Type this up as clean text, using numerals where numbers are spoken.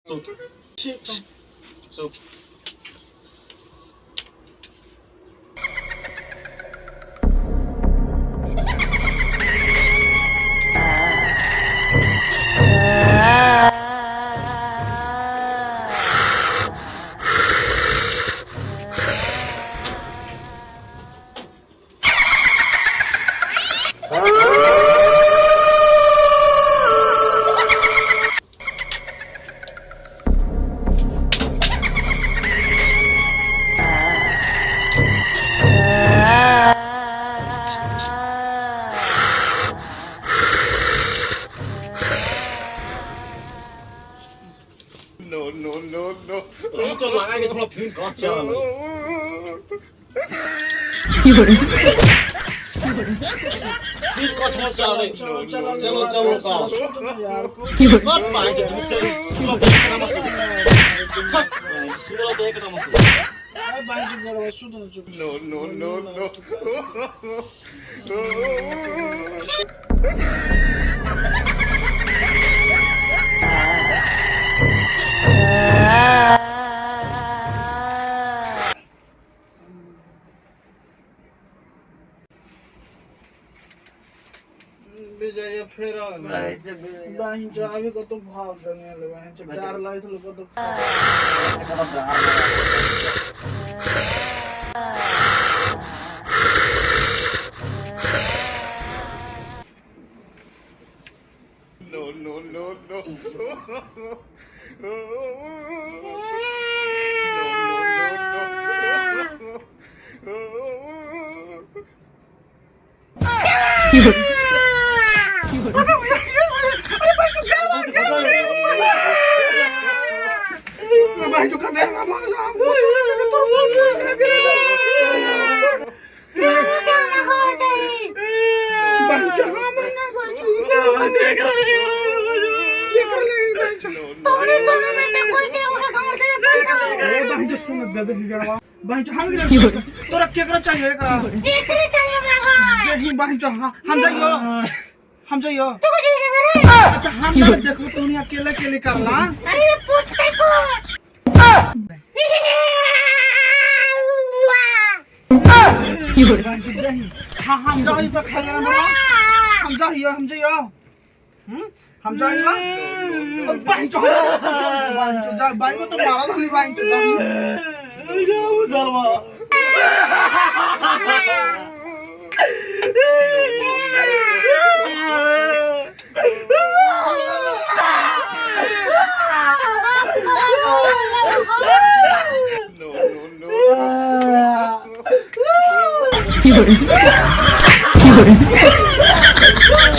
चुप। No, no, no, no. तो लगा के थोड़ा फिर कट चला फिर कट मत चला चलो चलो चलो कट पाए तो तुमसे सुला देखना मत सुला देखना मत No, no, no, no. Vijaya फेर अभी कतो भाव देने डर लागै छल कतो। No, no, no, no. No, no, no, no. तोरा केकरा चाहिए एकरा एकरे चाहिए हमरा देखी बहन चो हम जाइयो हम जाइयो तू जाइए मेरे। अच्छा हम ना देखो तू अकेले अकेले करला। अरे पूछते को हां हम जाइयो तो खा लेना हम जाइयो हम जाइयो हम जाइयो बहन चो बहन चो जा बहन को तो मारा धली बहन चो जाइयो जाओ No, no, no. 有人，有人。